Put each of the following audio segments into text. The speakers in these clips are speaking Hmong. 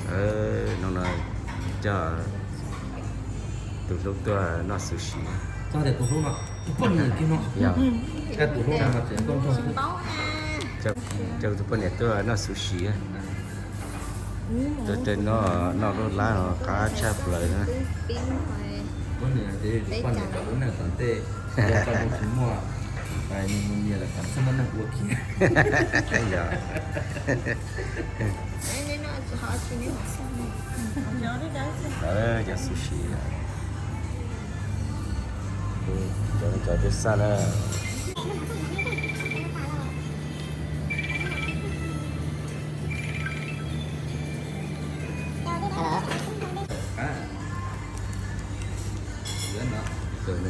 Hnub no coj tus hlub tuaj noj sushi. Coj tias tus hlub no, tus poj niam kiag no. Yog. Coj tus hlub no mas tseem nroo nroo. Coj tus poj niam tuaj noj sushi. Tuaj tej no noj lub lab qab tshaj plaws na. Poj niam tias poj niam kom lub neej tom ntej, yog tau mus tsis muaj, nws mus nyias lawm kom txhob muaj neeg ua kiag. Yog. Cov sushi, cov cov twb xaj na.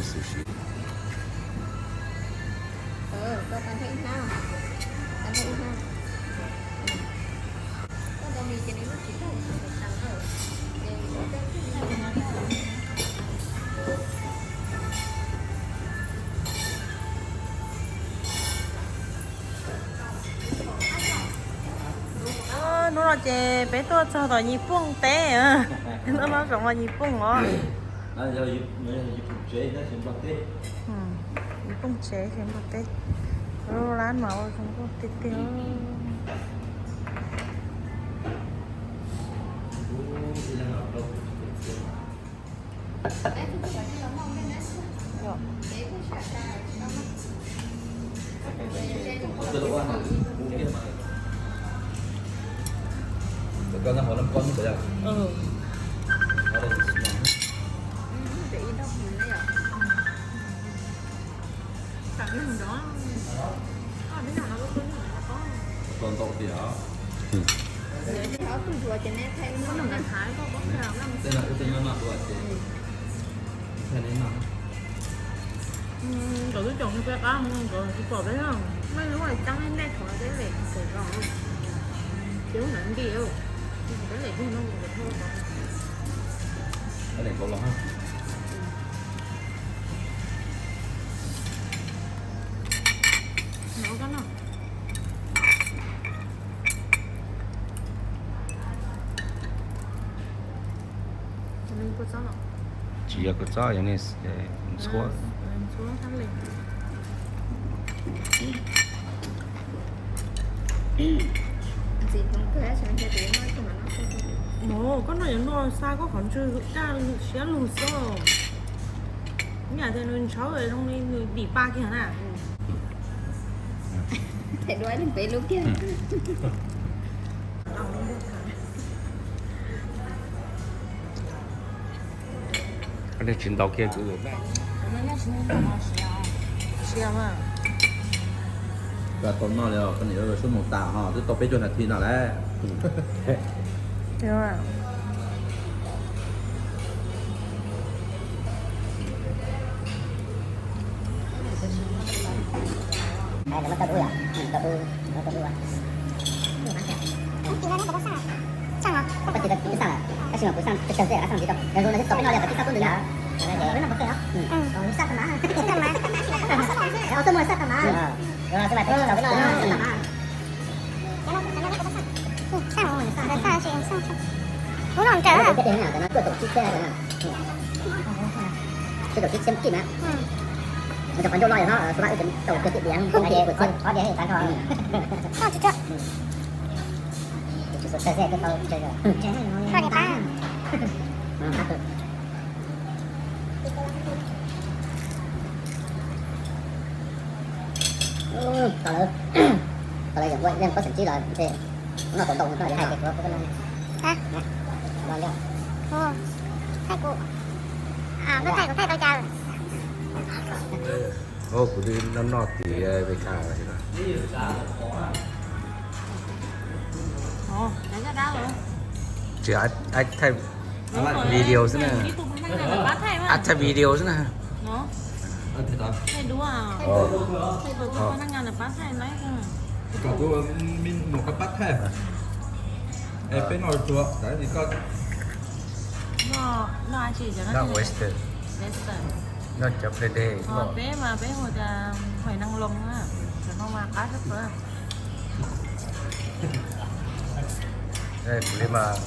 Sushi. Hnub no ces peb tuaj txog tom Nyij Pooj teb, tuaj noj zaub mov Nyij Pooj os. Nyij Pooj tsev ces Nplog teb, lub lab mas ua zoo nkauj tiag tiag. Ntau tias. Tej no wb twb nyob noj dua ces thaij neb noj. Nkawd twb tseem peb qab, nkawd tsis pom peb, nej lub ceeb nej thov peb lem xav los, ces lub ntawd nti, peb lem no nkawd thov. Peb lem nkaus los. Tsis yog kua txob, yog nej ntxhuab. Koj noj yuav noj xa koj qhov ntswg kaj siab lug xwb. Yam tias nws ntshawv zoo li nws dim pa kiag na. Them dua leej pem lub kiag. Koj nej tsis ntaus kiag kuv. Siab mas. Koj tau noj li, koj niam, sub moos tas ho twb tau peb caug nas this no lawm. Tau lawm, tau lawm, yeej pob xeem tsib los noj tau ntau no. Thaij kuv, thaij kuv thaij tau cas. Kuv twb noj noj tim Veka lawm. Tsis, thaij video xwb na. Thaij video xwb na. Kom kuv mus koj pab thaij. Es peb noj tsuag, koj noj Western, noj cov Friday. Peb mas peb hu tias hais neeg loo na, cov no mas qab tshaj plaws. Kuv li mas,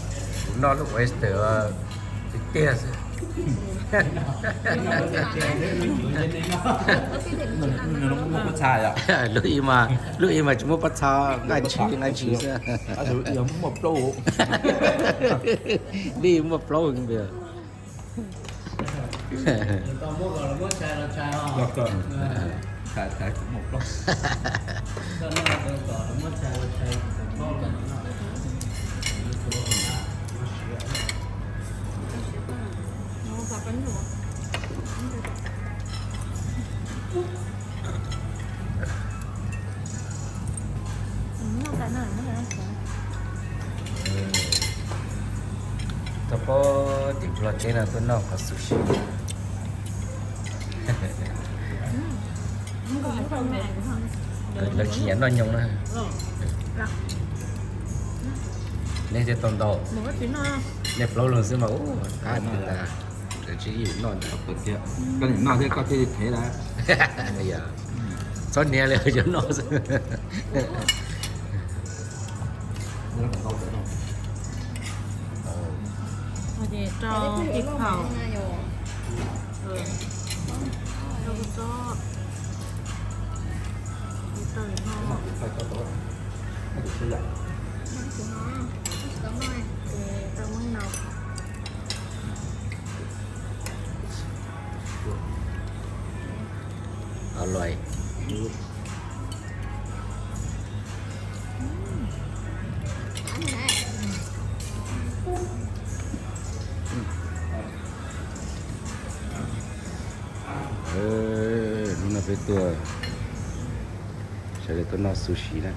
kuv Noj lub oyster tiag tiag xwb. Lub ib mas, lub ib mas tsis muaj pob txha, nqaij ntshis nqaij ntshis xwb. Lub ib muaj plaub. Tau pab tim Nplog teb no tuaj noj qhov sushi. Lawv tsis nyiam noj nyoos na. Nej thiaj tau ntau. Nej plaub leeg xwb mas ua qab tas. Lawv tsis nyiam noj ntag. Koj niam noj thiab koj thiaj thev lawm. Txhob hniav li, yuav noj xwb. Rau ib phaum, rau kua txob, rau no, rau mab nau. Ua luaj. Hnub no peb tuaj, sawv daws tuaj noj sushi na.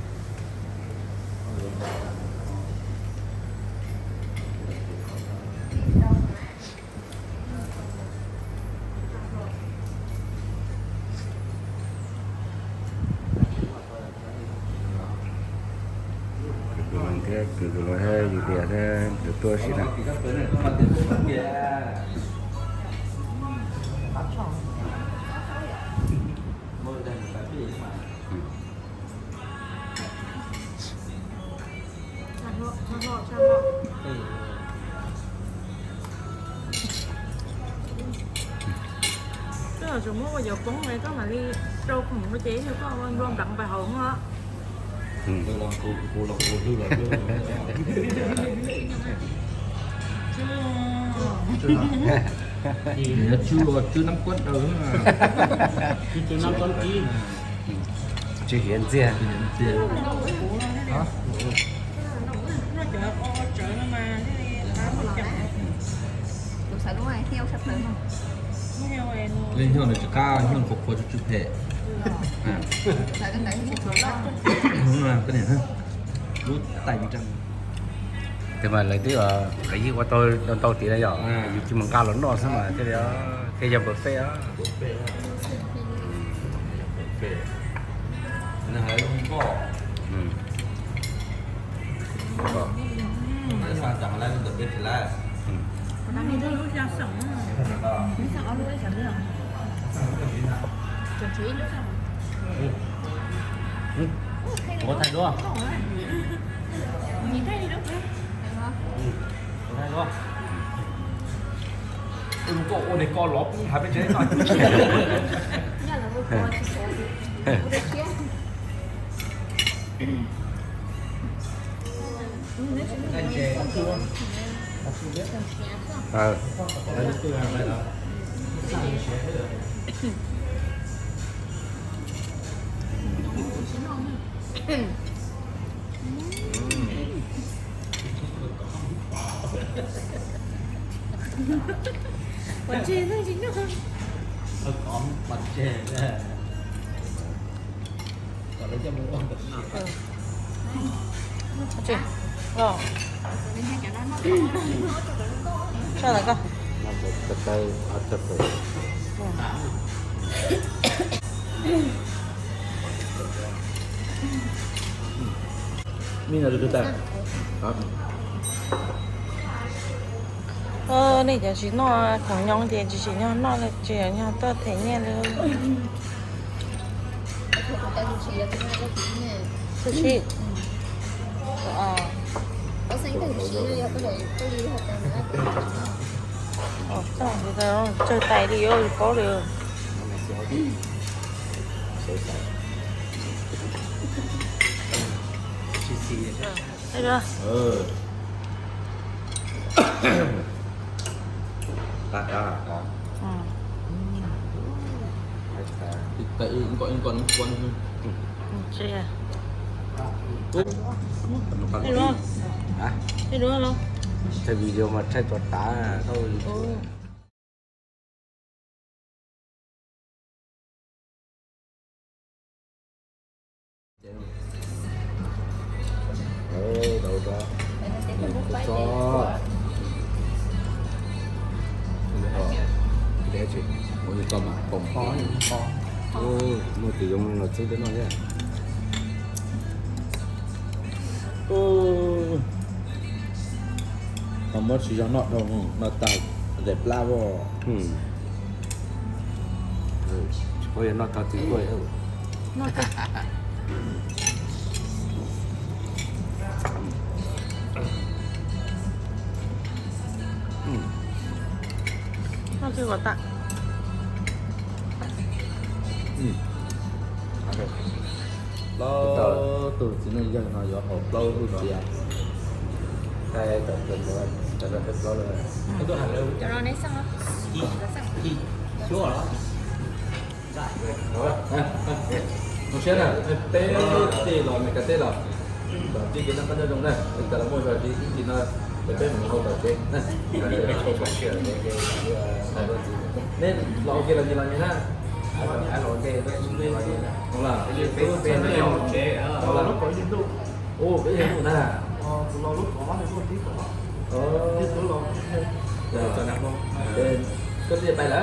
Kwv tij thiab kwv tij los thiab yus tias thiab yuav tuaj ua si na. Koj tsuas muab ua cov poob es koj mam li rau khoom ua ces yog koj nplo npleev pais hauv os. Tsw, tsw nab kuab daws, tsw nab kuab kib. Tsw hiav ntxiag. Leej Hnyoob nws tsis qab, Hnyoob qhuav qhuav tsw tsw phem. Koj niam, lub tais nreeg. Tes mas lawv twb, lawv yeej ua tau ntau ntau tiam na yom, yus tsis mus nqa los noj xwb mas thiaj li, thiaj yog buffet os. Ua thaij duab. Ua thaij duab. Koj ua li koj los poob hav peb tsev no. Pov tseg xwb tsis noj. Pov tseg los. Saj lawm koj. Nej cov tsis noj khoom nyoos ces tsis tsim nyog noj, tsis tsim nyog tuaj them nyiaj li. Sushi. Tsawg tais li yuav paub li. Thaij video mas thaij tso tav tau. Muaj tus zoo los txeeb peb noj thiab. Ho muab tsis zog noj dhau, noj tag daim plab os. Tsis paub yog noj tag twg tuaj. Plaub tug txiv neej yawg no yuav haus plaub lub txiav. Thaij tawm plaub lub. Cov no neb xaj los? Xyuas los? Zoo siab na, peb tij los Meskas teb los, kom tij kev noj qab nyob zoo na, es tas los muaj zog tsis ib txhis no, es peb mus hauv tom tsev na. Neb los ua ke los ntsis los ntsis na. Ua los, peb los lub tsev, ua los lub tsev na. Koj tij pais lawm.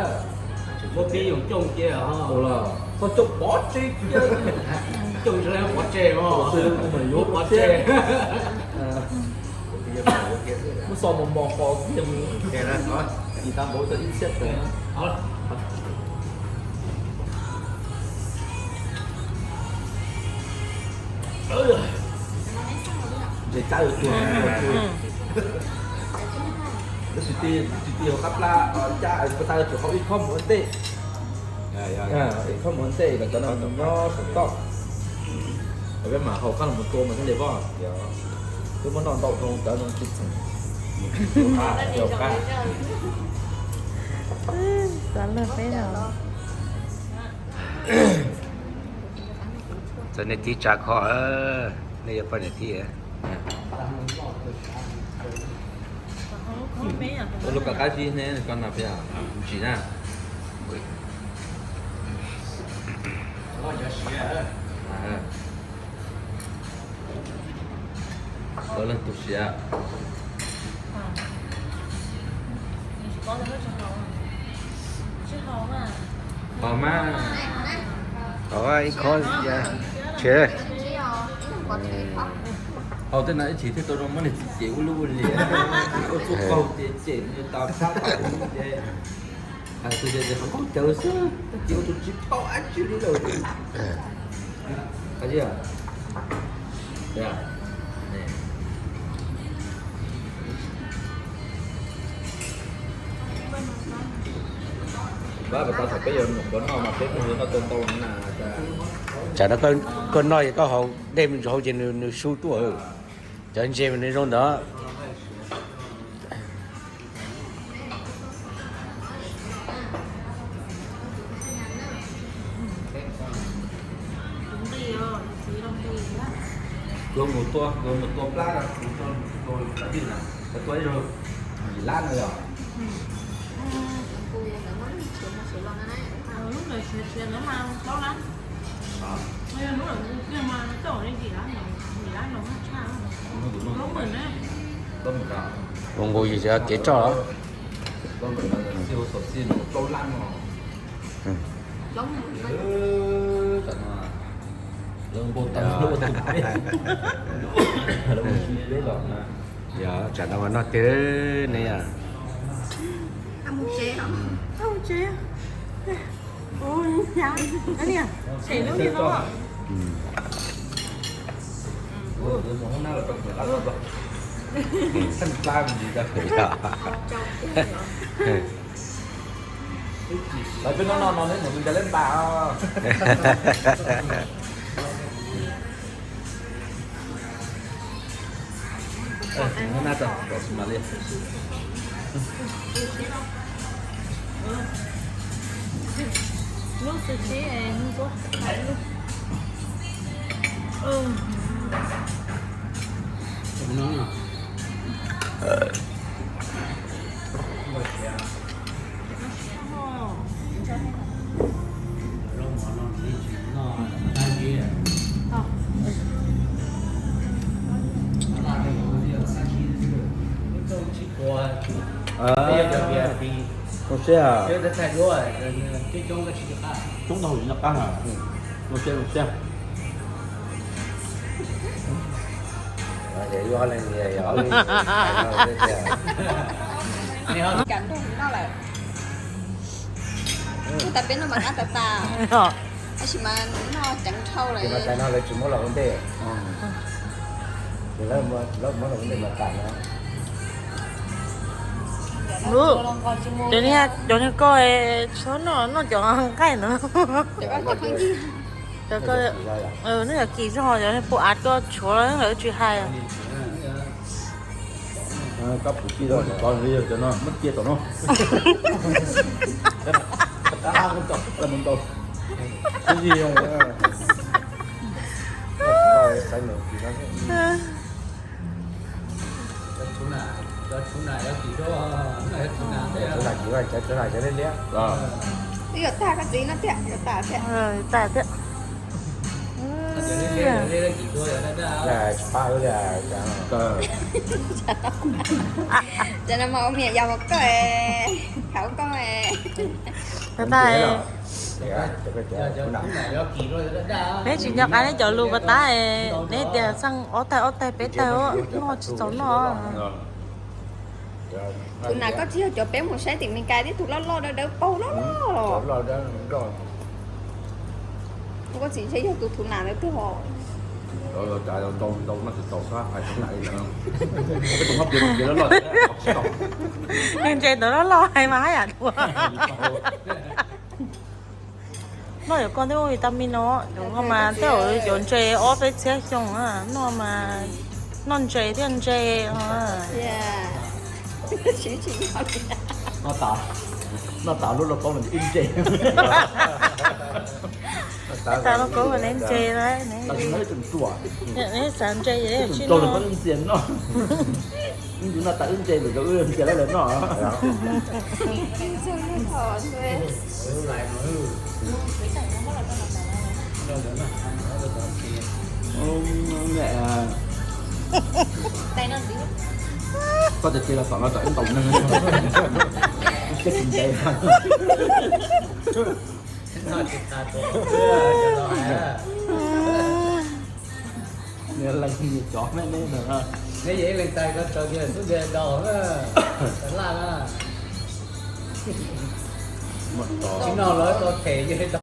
Muab pib yoog cooj cia, ua los koj cooj pov tseg cia, cooj ntshai pov tseg os, yuav pov tseg. Muab xo mos mos qos kiag mus, tis tag npaum tau ib txhiab tawm. Ces cab yuav tuag, tsis tij, tsis tij hauv qab plab, cab puas tau, tsum hauv ib khob mus ua ntej. Ib khob mus ua ntej los cov no nyob saum toj. Peb mam haus qab los mus tua mas thiaj li voj. Twb muab noj ntau dhau cov no tsis txheem. Txawm nej tib tsa kho, nej yuav poj niam tij. Ua lub koj qab zib ne, koj no peb ntsis na. Ua leej twg siav. Haus mas. Haus ib khob tsev. Haus tej no ib chim thiaj tau zoo, muab niag txiv ces ua lub ua liam, ua txuj qaug ces cem nws tas sab tas ub ces. Hais tias yog qhov qaug cawv xwb, tag kis ua tus tsis paub dab tsi li lawm. Qab zib. Pab pas tas thaum peb yuav mus noj mas peb mus yuav noj tau ntau na. Tsam no koj noj es koj haus dej me ntsis hauv ces nws sub tuaj. Cov ntses mas nws zoo ntawd. Kuv mus tua, kuv mus tua plab, kuv tua, tua ib zaug yim lab no yog. Ua nkaus yus kev roj. Yog tsam no mas noj tiag ne. Xeeb plab me ntsis rau. Lawv peb no no no neb mus tus ncas leb npas os. Zoo siab, coob tau yus noj qab na. Zoo siab, zoo siab. Cov nrog noj lawm. Kuj tas peb noj mas qab tas tas, tab sis mas noj ceev dhau lawm. Lawv muab los ua ntej mas tas no. Cov niag, cov niag ko tsis txhob noj, noj cov nqaij no. Cov ko, nej cov kim zog, cov niag pum av ko tshuav los lawv tsis hais. Koj pum tij tau tsis tau li cov no muab cia tom no. Twb yuav tag koj txiv no tiag, yuav tag tiag. Tag tiag. Cov no mas ua miam yau mas koj, thaum koj tag. Neb tsis nco qab neb cov lus pas tab, neb tias xeeb ob tais ob tais peb tais noj tsis txaus noj. Tus nas koj tsis yog cov peb mus saib tim Meskas tib tug loj loj dawb dawb paug loj loj. Koj txiv ntshe yog tus tus nas ntawd twg os. Ntse ntawd loj loj hais mas haj yam dua. Noj yuav koj twb ua vitamin no, yuav koj mas tej zaum yuav ntse ob peb txhiab xyoo, noj mas noj ntse thiaj ntse. Noj tas lub lauj kaub ntse. Tas lauj kaub neb ntse, neb xav ntse es tsis noj. Wb noj tas wb ntse lawm, wb ntse lawm noj. Koj tias cia los tom no tom ib ntaus neeg, cia tsis ntse. Nws lees nws cov me ne. Neb yog ib leeg tais koj tso kiag xub ntiag daus na, laj na. Tsis noj los tso them.